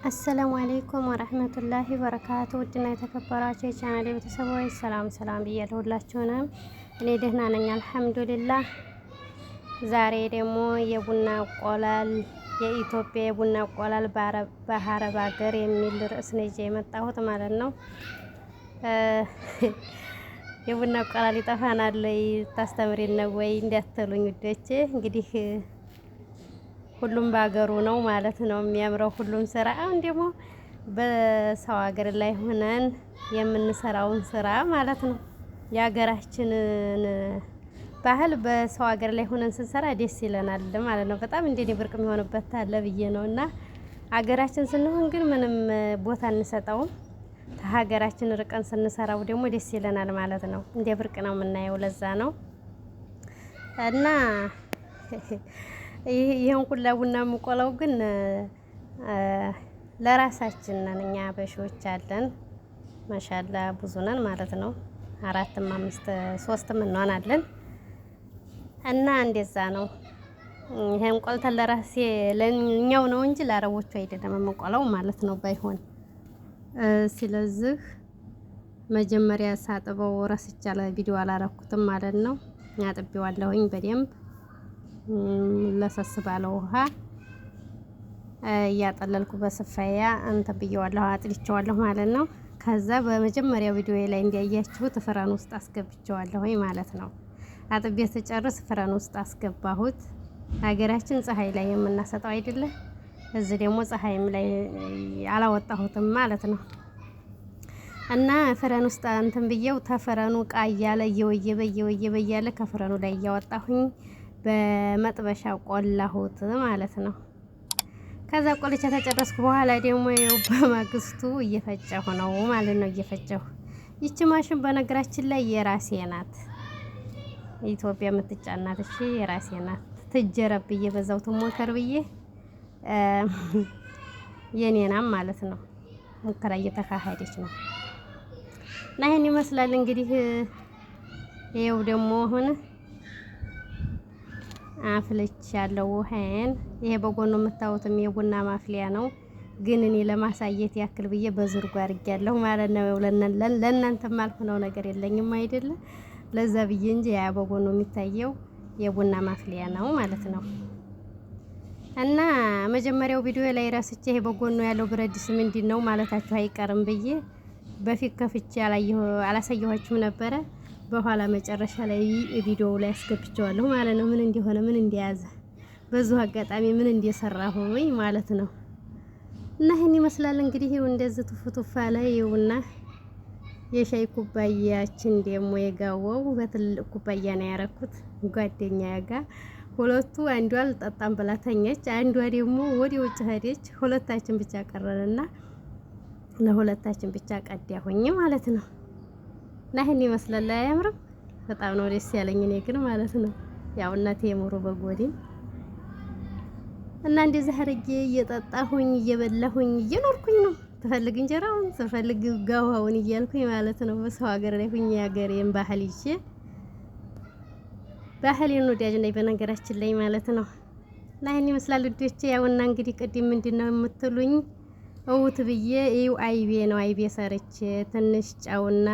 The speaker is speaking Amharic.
السلام عليكم ورحمة الله وبركاته። ውድና የተከበራችሁ የቻናሌ ቤተሰቦች ሰላም ሰላም ብያለሁ ሁላችሁንም። እኔ ደህና ነኝ الحمد لله። ዛሬ ደግሞ የቡና አቆላል፣ የኢትዮጵያ የቡና አቆላል በአረብ ሀገር የሚል ርዕስ ነው ይዤ የመጣሁት ማለት ነው። የቡና አቆላል ይጠፋናል ወይ ታስተምሪን ነው ወይ እንዳትሉኝ ውዶቼ፣ እንግዲህ ሁሉም በሀገሩ ነው ማለት ነው የሚያምረው ሁሉም ስራ። አሁን ደግሞ በሰው ሀገር ላይ ሆነን የምንሰራውን ስራ ማለት ነው፣ የሀገራችንን ባህል በሰው ሀገር ላይ ሆነን ስንሰራ ደስ ይለናል ማለት ነው። በጣም እንደኔ ብርቅ የሚሆንበት አለ ብዬ ነው። እና ሀገራችን ስንሆን ግን ምንም ቦታ አንሰጠውም። ከሀገራችን ርቀን ስንሰራው ደግሞ ደስ ይለናል ማለት ነው። እንደ ብርቅ ነው የምናየው፣ ለዛ ነው። እና ይህን ሁላ ቡና የምቆላው ግን ለራሳችን ነን። እኛ አበሾች አለን ማሻላ ብዙ ነን ማለት ነው። አራትም አምስት ሶስትም እንሆናለን እና እንደዛ ነው። ይሄን ቆልተን ለራሴ ለኛው ነው እንጂ ለአረቦቹ አይደለም የምቆላው ማለት ነው። ባይሆን ስለዚህ መጀመሪያ ሳጥበው ረስቻለ ቪዲዮ አላረኩትም ማለት ነው። አጥቤዋለሁኝ በደንብ ለሰስ ባለ ውሃ እያጠለልኩ በስፋያ እንትን ብየዋለሁ፣ አጥልቼዋለሁ ማለት ነው። ከዛ በመጀመሪያ ቪዲዮ ላይ እንዲያያችሁት فرن ውስጥ አስገብቼዋለሁ ማለት ነው። አጥቤ ስጨርስ فرن ውስጥ አስገባሁት። ሀገራችን ፀሐይ ላይ የምናሰጠው አይደለ? እዚህ ደግሞ ፀሐይም ላይ አላወጣሁትም ማለት ነው። እና فرن ውስጥ እንትን ብየው ተፍረኑ እቃ እያለ እየወየበ እየወየበ እያለ ከፍረኑ ላይ እያወጣሁኝ በመጥበሻ ቆላሁት ማለት ነው። ከዛ ቆልቼ ተጨረስኩ በኋላ ደግሞ ይኸው በማግስቱ እየፈጨሁ ነው ማለት ነው። እየፈጨሁ፣ ይቺ ማሽን በነገራችን ላይ የራሴ ናት። ኢትዮጵያ የምትጫናት እሺ፣ የራሴ ናት። ትጀረብ ብዬ በዛው ትሞከር ብዬ የኔናም ማለት ነው። ሙከራ እየተካሄደች ነው። እና ይሄን ይመስላል እንግዲህ። ይኸው ደግሞ አሁን አፍልች ያለው ውሃዬን። ይሄ በጎኑ የምታዩትም የቡና ማፍሊያ ነው፣ ግን እኔ ለማሳየት ያክል ብዬ በዝርጉ አድርጌያለሁ ማለት ነው። ለእናንተ ማልሆነው ነገር የለኝም አይደለ? ለዛ ብዬ እንጂ ያ በጎኑ የሚታየው የቡና ማፍሊያ ነው ማለት ነው። እና መጀመሪያው ቪዲዮ ላይ ረስቼ ይሄ በጎኑ ያለው ብረት ድስት ምንድን ነው ማለታችሁ አይቀርም ብዬ በፊት ከፍቼ አላሳየኋችሁም ነበረ። በኋላ መጨረሻ ላይ ቪዲዮው ላይ አስገብቼዋለሁ ማለት ነው። ምን እንደሆነ፣ ምን እንደያዘ፣ በዚሁ አጋጣሚ ምን እንደሰራሁኝ ማለት ነው። እና ይሄን ይመስላል እንግዲህ። ይኸው እንደዚህ ቱፍ ቱፍ አለ። ይኸውና የሻይ ኩባያችን ደግሞ የጋወው በትልቅ ኩባያ ነው ያረኩት። ጓደኛ ጋ ሁለቱ አንዷ አልጠጣም ብላ ተኛች፣ አንዷ ደግሞ ወደ ውጭ ሄደች። ሁለታችን ብቻ ቀረንና ለሁለታችን ብቻ ቀዳሁኝ ማለት ነው። እና ይሄን ይመስላል። አያምርም? በጣም ነው ደስ ያለኝ እኔ ግን ማለት ነው። ያው እናቴ የምሩ በጎዴን እና እንደዚህ አድርጌ እየጠጣሁኝ እየበላሁኝ እየኖርኩኝ ነው። ትፈልግ እንጀራውን ትፈልግ ጋዋውን እያልኩኝ ማለት ነው። በሰው ሀገር ላይ ሁኜ ሀገሬን ባህል ይዤ፣ ባህሌን ወዳጅ ነኝ በነገራችን ላይ ማለት ነው። እና ይሄን ይመስላል ውዶቼ። ያውና እንግዲህ ቅድም ምንድን ነው የምትሉኝ እውት ብዬ ይው አይቤ ነው። አይቤ ሰርቼ ትንሽ ጨውና